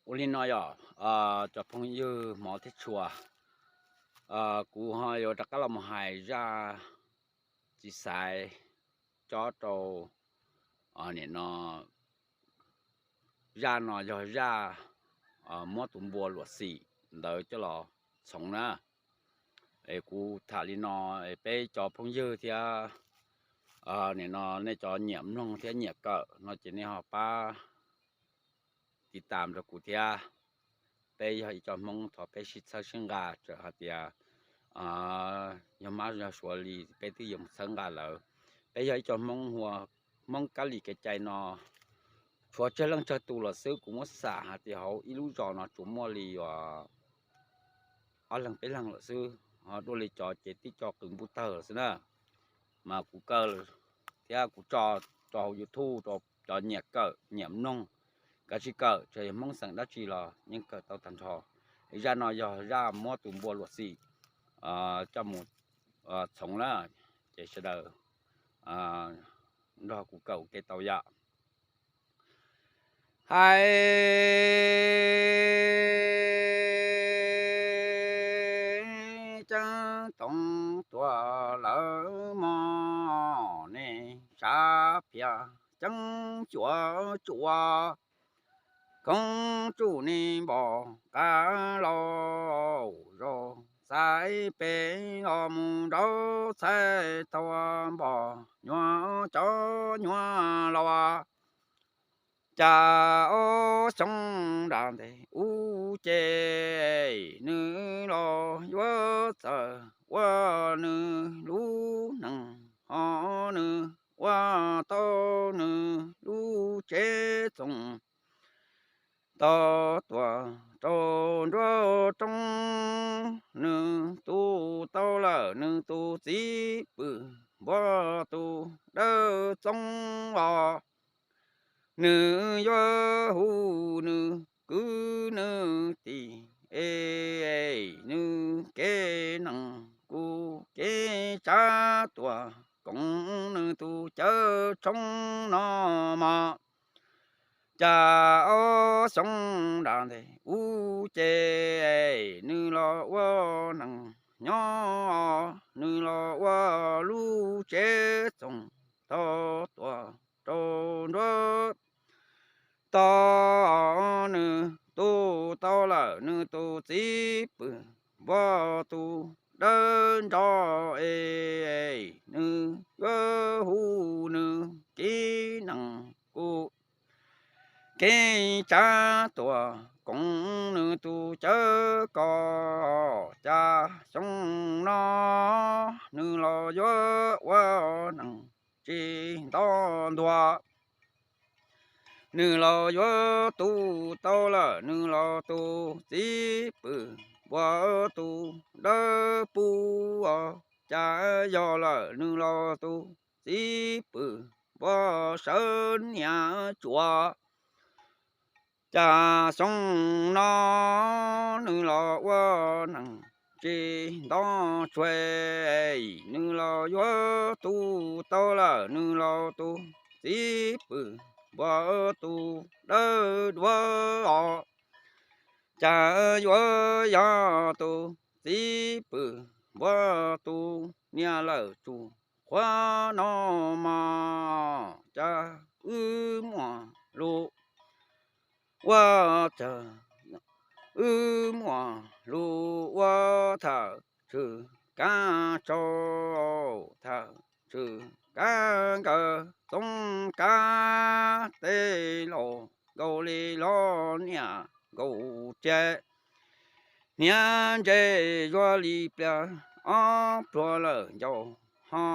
Ua li no yog, cov phooj ywg hmov thiab tshua, kuv ho yuav rov qab los mus hais zaj txiv xaiv cob rau, nim no, zaj no yog zaj muab tus npua luam xim ntawd coj los txhoov na. Es kuv tham li no, peb cov phooj ywg thiab, nim no nej cov nyiam mloog thiab nyiam kawm no ces nej ho pab tiv tam rau kuv thiab. Peb yog ib co Hmoob, thov peb sib txhawb sib nqa, txawm hais tias yog mab yog suav li peb twb yuav mus txhawb nqa lawv. Peb yog ib co Hmoob, ua Hmoob kab li kev cai no tshuav tsawg leej tsawg tus lawm xwb. Kuv muab xam hais tias hauv ib lub zos no tsuas muaj li uas ob leeg peb leeg lawm xwb, ho dua li cov ces tib co qws npub tawg lawm xwb na. Mas kuv kawm thiab kuv tso rau hauv YouTube rau cov nyiam kawm nyiam mloog, kav tsij kawm, tsis yog Hmoob xeem dab tsi los yeej kawm tau tag nrho. Zaj no yog zaj muab tus npua luam xim coj mus txhoov na, ces sawv daws nrog kuv kawm ua ke tau yom. Hais ceeb toom tuaj lawm mog, nej sab phiaj ceeb cuav tsua, koob tsuj nej npom qab lauj zos, xaiv pem los mus nraud txhais tau npom nyuag cov nyuag los. Cas ob xyoo nram ntej ub ces nws los yuav txawm ua nws lub neej, ho nws ua tau nws lub tsev txoos, tau tuaj rau nruab roob. Nws tu tau lawm nws tus txiv pwm npua tus dawb txoob os. Nws yuav hu nws kwv nws tij es nws kev neeg kuj kev tsav tuaj koom nws tus cawv tshoob no mog. Cas ob xyoo nram ntej ub ces nws los ua neeg nyob, nws los ua lub tsev txoos, tau tuaj rau nruab tod. Nws tu tau lawm nws tus txiv pwm npua tus dawb nrov es nws yuav hu nws kev neeg kuj kev tsav tuaj koom nws tus cawv ko. Cas xyoo no nws los yuav ua neeg tsis nto ntuag. Nws los yuav tu tau lawm nws los tus txiv pwm npua tus dawb pub os. Cas yog lawm nws los tus txiv pwm npua sawv niam tsuav. Cas xyoo no nws los ua neeg tsis nto tsuag, nws los yuav tu tau lawm nws los tus txiv pwm npua tus dawb duav os. Cas yuav yog tus txiv pwm npua tus niam lawm tsuj qhuav no mog. Cas wb muaj lus ua tsawg, wb muaj lus ua thawm tshwm kab tsau, thawm tshwm kab nkawd txoov kab. Tej laus nkaus li los niam nkaus tsev, hniav ntse yuav li pliag ob pluag lawm ncauj ho.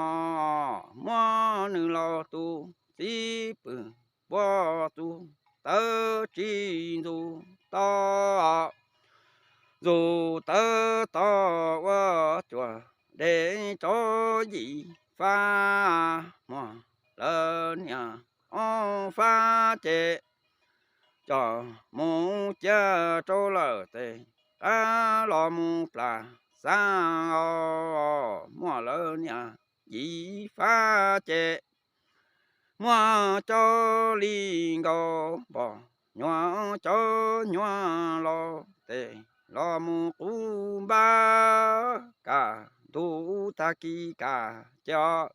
Muab nws los tus txiv pwm npua tus tawv tsis ntxuv to, ntxuv tawv to ua cuag dej tsov yim fab. Muab lawv niam ob fab ces coj mus cia rau lawm tej qab los mus plas xab os. Muab lawv niam yim fab ces muab cov li nkaus npog nyuag cov nyuag los tes los mus qub npab kam ntug tag kis kam ces os,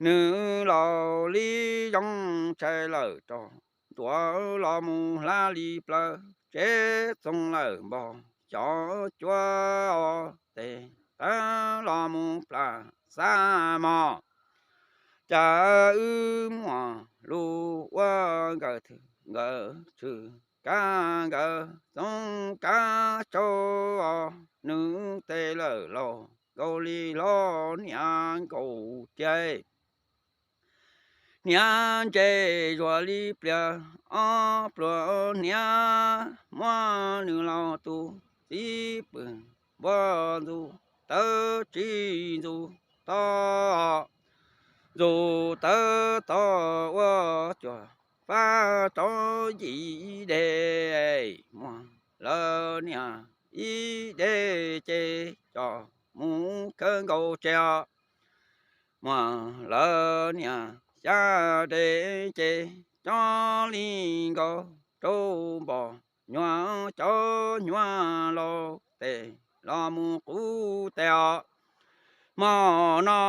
nws los li zoo tshais lawm rog ntuav los mus hlab li plaws tsev txoog lawm npog xyov cuab os tes qab los mus plam xab mos. Cas wb muaj lus ua nkawd thwm nkawd tswv kab nkawd txoov kab tsau os, nws tes lawm laus nkaus li hlo niam nkaus cai. Hniav ntse zuag li pliag ob pluag hniav, muab nws laus tus txiv pw npua ntxus tawv tsis ntxus to, ntxus tawv to ua cuag fab rov yim dej, muag lawv niag ib dej ces coj mus khawb nkaus tsev os. Muag lawv niag xya dej ces coj li nkaus rau npog nyuag cov nyuag los tes los mus qub tes os. Hmo no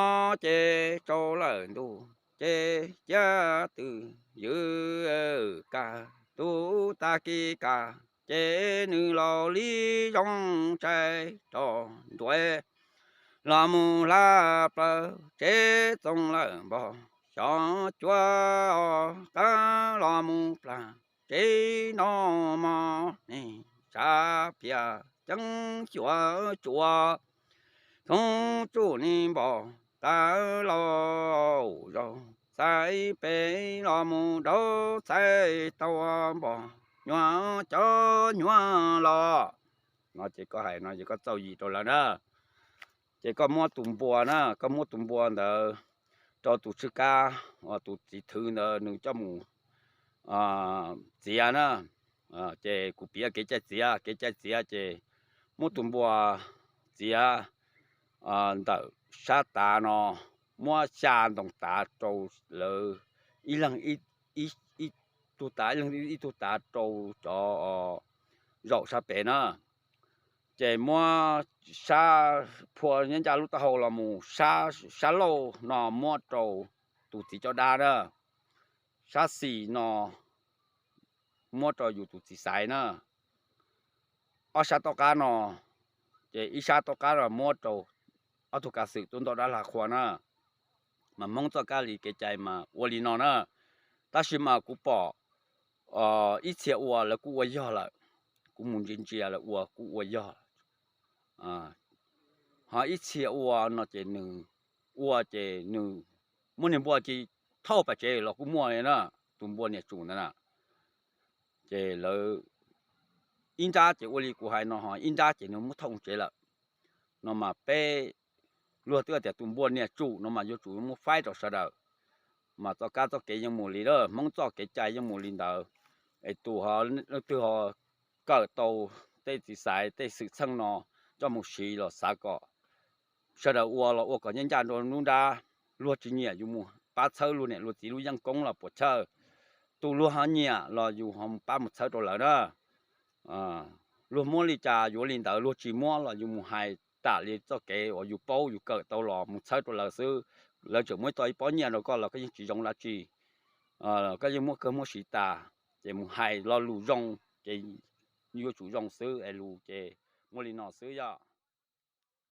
ces tsaus lawm ntuj ces cia twm ywm kaj ntug tag kis kaj ces nws laus li zoo tshais rog ntuav los mus hlab plaws tsev txoog lawm npog xyov cuab os, qab los mus plam tsev no mog, neeg tshav phiaj ceeb xyuam tsuas thoob tsuj ni npog qab los zaum txhais pem los mus rau txhais tau npog nyuag cov nyuag los. No ces koj hais no ces koj txaus yim rau lawv na. Ces koj muab tus npua na, koj muab tus npua ntawd rau tus tswj kab, tus txiv thwv ntawd nws coj mus txiav na. Ces kuv piav kev cai txiav, kev cai txiav ces muab tus npua txiav ntawm sab tav no, muab xya ntoo tav rau lawv ib leeg ib tug tav, ib leeg ib tug tav rau cov zaum sab pem na. Ces muab sab phua nyob ncaj lub taub hau los mus, sab laug no muab rau tus txiv coj dab na, sab xis no muab rau yus tus txiv xaiv na, ob sab tom qab no, ces ib sab tom qab no muab rau ob tug kav xwm tuaj ntoj dab laug qhua na. Mas Hmoob txoj kab li kev cai mas ua li no na. Tab sis mas kuv pom ib txhia ua lawv kuj ua yog lawm, kuv mus ntsia ntsia lawv ua kuj ua yog lawm. Ho ib txhia ua no ces nws ua ces nws muab niag npua ci thauj pem tsev los kuj muaj li na, tus npua niam tsum ntawd na. Ces lawv ib nrab ces ua li kuv hais no, ho ib nrab ces nws muab thauj tsev lawm. No mas peb luag twb tias tus npua niam tsum no mas yuav tsum muab faib rau sawv daws. Mas txoj kab txoj kev yeej mus li lawm, Hmoob txoj kev cai yeej mus li ntawd. Es tus ho leej twg ho kawm tau tej txiv xaiv tej xwm txheej no coj mus siv los xav kom sawv daws ua los ua kom ncaj ncaj nrau nruab nrab. Luag tsis nyiam yus mus pab txhawb luag niam luag txiv lub yeeb koob los puas chawj. Tus luag ho nyiam los yus ho pab mus txhawb rau lawv na. Luag muab li cas yuav li ntawd, luag tsis muab los yus mus hais tam li txoj kev uas yus paub yus kawm tau los mus txhawb rau lawv xwb. Lawv tseem muab tau ib pob nyiaj rau koj los koj yeej tsis zoo dab tsi. Koj yeej muab kawg muab siv tas, ces mus hais lo lus zoo ces yuav tsum zoo xwb es lus ces muaj li no xwb yom.